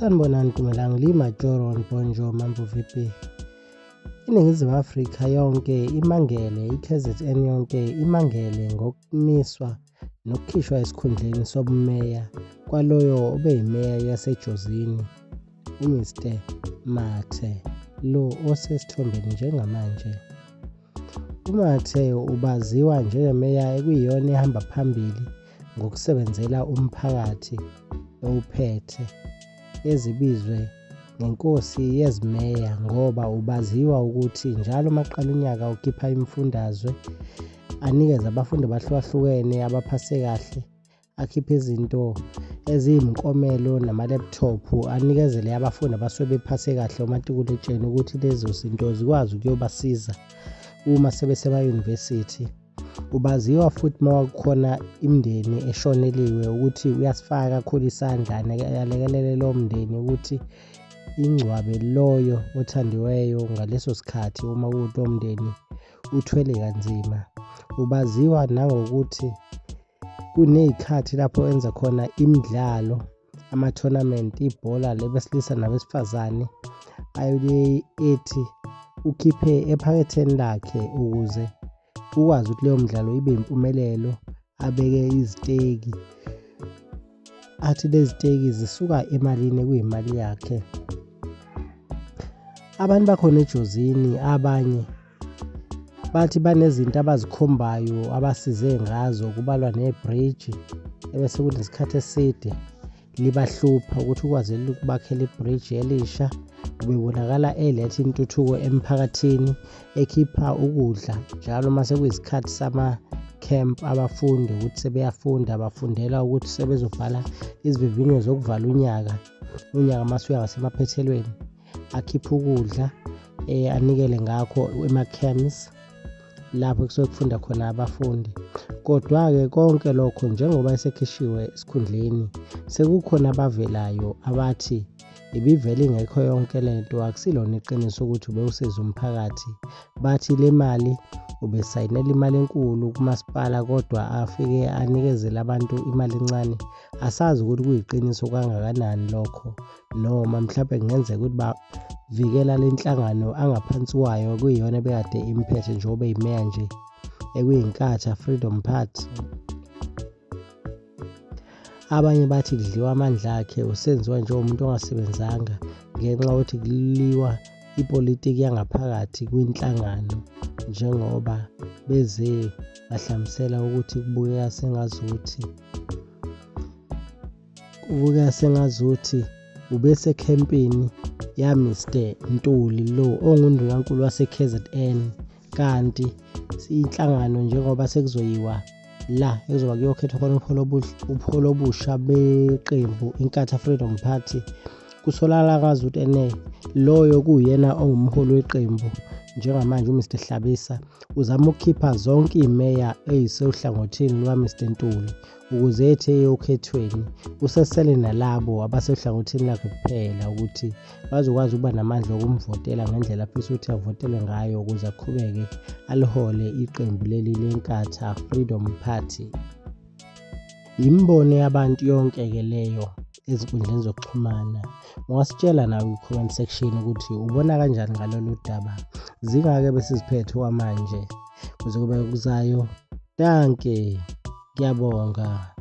Sanibonani Dumelang Lima Joron Bonjo Mambo Vipi. INingizimu Afrika yonke imangele, iKZN yonke imangele ngokumiswa nokukhishwa esikhundleni sobumeya kwaloyo obeyimeya yaseJozini, uMr Mathe, lo osesithombeni njengamanje. UMathe ubaziwa njengemeya ekuyiyona ehamba phambili ngokusebenzela umphakathi ewuphethe, ezibizwe ngenkosi yezimeya ngoba ubaziwa ukuthi njalo maqala unyaka ukhipha imifundazwe anikeze abafundi abahlukahlukene abaphase kahle, akhiphe izinto eziyimkomelo nama-laptop anikezele abafundi abasuke bephase kahle umatikuletsheni ukuthi lezo zinto zikwazi ukuyobasiza uma sebesemayunivesithi. Ubaziwa futhi uma kukhona imindeni eshoneliwe ukuthi uyasifaka kakhulu isandla alekelele lowo mndeni ukuthi ingcwabe loyo othandiweyo ngaleso sikhathi uma kuwukuthi lowo mndeni uthwele kanzima. Ubaziwa nangokuthi kuney'khathi lapho enza khona imidlalo, ama-tournament, ibhola lebesilisa nabesifazane, aye ethi ukhiphe ephaketheni lakhe ukuze ukwazi ukuthi leyo mdlalo ibe impumelelo, abeke iziteki, athi lezi teki zisuka emalini ekuyimali yakhe. Abantu bakhona eJozini abanye bathi banezinto abazikhombayo abasize ngazo, kubalwa nebhriji ebese kunesikhathi eside libahlupha ukuthi ukwazi ukubakhela ibhriji elisha. Ubebonakala eletha intuthuko emphakathini, ekhipha ukudla njalo uma sekuyisikhathi sama-camp abafundi ukuthi sebeyafunda, bafundela ukuthi sebezobhala izivivinyo zokuvala unyaka, unyaka mase uya ngasemaphethelweni, akhiphe ukudla anikele ngakho ema-camps lapho kusuke kufunda khona abafundi. Kodwa-ke konke lokho njengoba esekhishiwe esikhundleni, sekukhona abavelayo abathi ibivele ingekho yonke lento, akusilona iqiniso ukuthi ubewusiza umphakathi. Bathi le mali ubesayinela imali enkulu kumasipala kodwa afike anikezele abantu imali encane. Asazi ukuthi kuyiqiniso kangakanani lokho, noma mhlawumbe kungenzeka ukuthi bavikela le nhlangano angaphansi kwayo kuyiyona ebekade imphethe njengoba eyimeya nje, ekuyiNkatha Freedom Party. Abanye bathi kudliwa amandla akhe, usenziwa njengomuntu ongasebenzanga ngenxa yokuthi kuliwa ipolitiki yangaphakathi kwinhlangano, njengoba beze bahlamusela ukuthi kubukeka sengazuthi ubesekhempini yaMr Ntuli lo ongundunankulu wase-KZN, kanti inhlangano njengoba sekuzoyiwa la ekuzoba kuyokhethwa khona ubuholi obusha beqembu Inkatha Freedom Party, kusolakala ngazuthi ene loyo kuwuyena ongumholi weqembu njengamanje uMr Hlabisa uzama ukukhipha zonke iy'meya ey'sewuhlangothini lukaMr Ntuli ukuze ethi eyokhethweni usesele nalabo abasehlangothini lakhe kuphela ukuthi bazokwazi ukuba namandla okumvotela ngendlela afisa ukuthi avotelwe ngayo ukuze aqhubeke alihole iqembu leli leNkatha Freedom Party. Yimibono yabantu yonke-ke leyo ezinkundleni zokuxhumana. Ungasitshela nawe kwi-comment section ukuthi ubona kanjani ngalolu daba. Zingake besiziphethe okwamanje kuze kube kuzayo. Dankie, ngiyabonga.